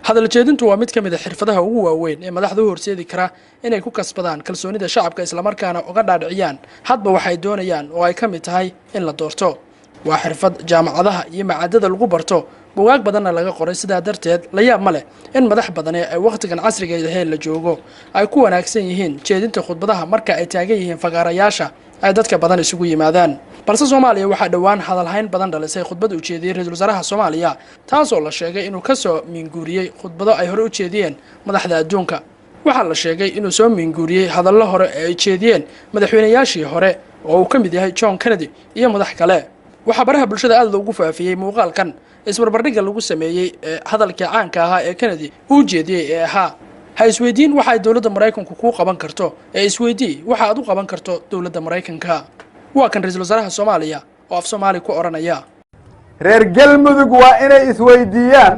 Hadal jeedintu waa mid ka mid a xirfadaha ugu waaweyn ee madaxda u horseedi kara inay ku kasbadaan kalsoonida shacabka, islamarkaana uga dhaadhiciyaan hadba waxay doonayaan, oo ay ka mid tahay in la doorto. Waa xirfad jaamacadaha iyo macaadada lagu barto, bugaag badanna laga qoray. Sidaa darteed, la yaab ma leh in madax badani ay wakhtigan casriga ahee la joogo ay ku wanaagsan yihiin jeedinta khudbadaha marka ay taagan yihiin fagaarayaasha ay dadka badan isugu yimaadaan. Balse Soomaaliya waxaa dhowaan hadalhayn badan dhalisay khudbad uu jeediyey ra-iisul wasaaraha Soomaaliya, taasoo la sheegay inuu kasoo minguuriyey khudbado ay hore u jeediyeen madaxda adduunka. Waxaa la sheegay inuu soo minguuriyey hadallo hore ee ay jeediyeen madaxweynayaashii hore, oo uu ka mid yahay John Kennedy iyo madax kale. Waxaa baraha bulshada aada loogu faafiyey muuqaalkan isbarbardhigga lagu sameeyey ee hadalkii caanka ahaa ee Kennedy uu jeediyey ee ahaa: "Ha isweydiin waxa ay dowladda Maraykanku kuu qaban karto, ee isweydii waxa aad u qaban karto dowladda Maraykanka." Waa kan ra-iisul wasaaraha Soomaaliya oo af Soomaali ku odhanaya. Reer Galmudug waa inay isweydiiyaan,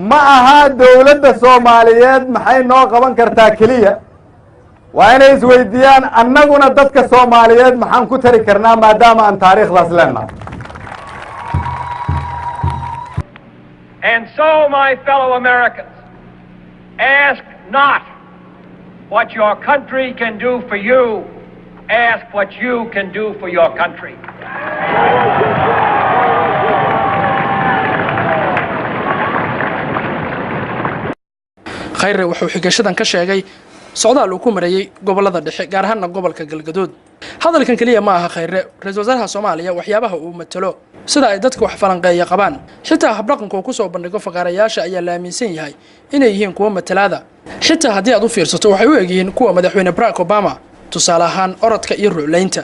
ma aha dowladda Soomaaliyeed maxay noo qaban kartaa keliya, waa inay isweydiiyaan annaguna dadka Soomaaliyeed maxaan ku tari karnaa, maadaama aan taariikhdaas leenahay. And so, my fellow Americans, ask not what your country can do for you, ask what you can do for your country. Khayre wuxuu xigashadan ka sheegay socdaal uu ku marayey gobollada dhexe, gaar ahaanna gobolka Galgaduud. Hadalkan keliya ma aha Khayre ra-isul wasaaraha Soomaaliya waxyaabaha uu matalo sida ay dadka wax falanqeeya qabaan. Xitaa habdhaqanka uu kusoo bandhigo fagaarayaasha ayaa la aaminsan yahay inay yihiin kuwo matalaada. Xitaa haddii aad u fiirsato, waxay u egyihiin kuwa madaxweyne Barack Obama, tusaale ahaan orodka iyo ruclaynta.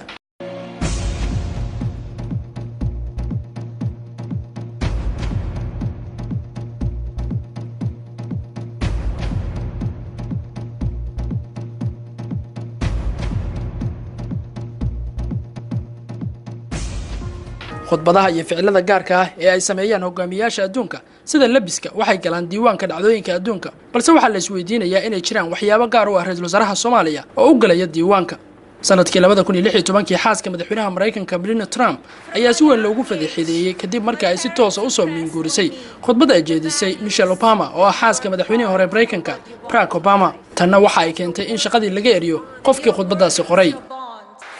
Khudbadaha iyo ficilada gaarka ah ee ay sameeyaan hogaamiyayaasha adduunka, sida labiska, waxay galaan diiwaanka dhacdooyinka adduunka. Balse waxaa la isweydiinayaa inay jiraan waxyaabo gaar u ah ra-iisul wasaaraha Soomaaliya oo u galaya diiwaanka. Sanadkii 2016-kii, xaaska madaxweynaha Maraykanka Melania Trump ayaa si weyn loogu fadeexadeeyey kadib marka ay si toosa usoo miinguurisay khudbad ay jeedisay Michelle Obama, oo ah xaaska madaxweynihii hore Maraykanka Barack Obama. Tanna waxa ay keentay in shaqadii laga eriyo qofkii khudbaddaasi qoray.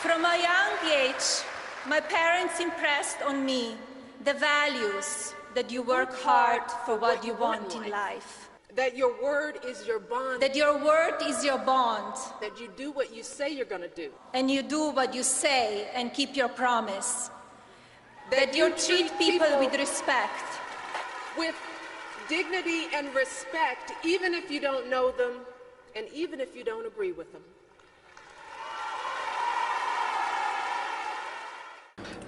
From a young age, my parents impressed on me the values that you work hard for what you want in life. That your word is your bond. That your word is your bond. That you do what you say you're going to do. And you do what you say and keep your promise. That you treat people with respect. With dignity and respect, even if you don't know them and even if you don't agree with them.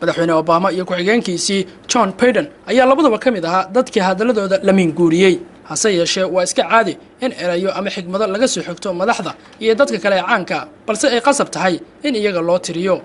Madaxweyne Obama iyo ku-xigeenkiisii John Biden ayaa labadaba ka mid ahaa dadkii hadaladooda la minguuriyey. Hase yeeshee, waa iska caadi in erayo ama xigmado laga soo xigto madaxda iyo dadka kale ee caanka, balse ay qasab tahay in iyaga loo tiriyo.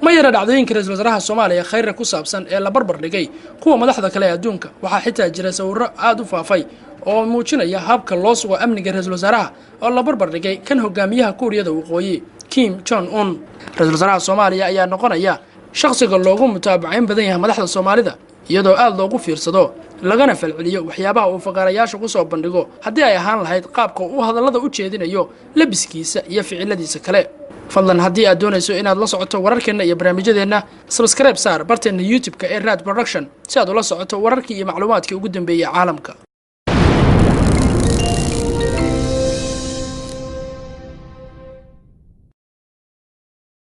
Ma yara dhacdooyinka ra-isul wasaaraha Soomaaliya Khayre ku saabsan ee la barbar dhigay kuwa madaxda kale ee adduunka. Waxaa xitaa jira sawirro aada u faafay oo muujinaya habka loo sugo amniga ra-iisul wasaaraha oo la barbar dhigay kan hogaamiyaha Kuuriyada Waqooyi Kim Jong Un. Ra-isul wasaaraha Soomaaliya ayaa noqonaya shakhsiga loogu mutaabacayn badan yahay madaxda Soomaalida, iyadoo aada loogu fiirsado lagana falceliyo waxyaabaha uu fagaarayaasha ku soo bandhigo, haddii ay ahaan lahayd qaabka uu hadallada u jeedinayo, labiskiisa iyo ficiladiisa kale. Fadlan, haddii aad doonayso inaad la socoto wararkeenna iyo barnaamijyadeenna, subscribe saar barteenna YouTube-ka ee Raad Production si aad ula socoto wararkii iyo macluumaadkii ugu dambeeyey caalamka.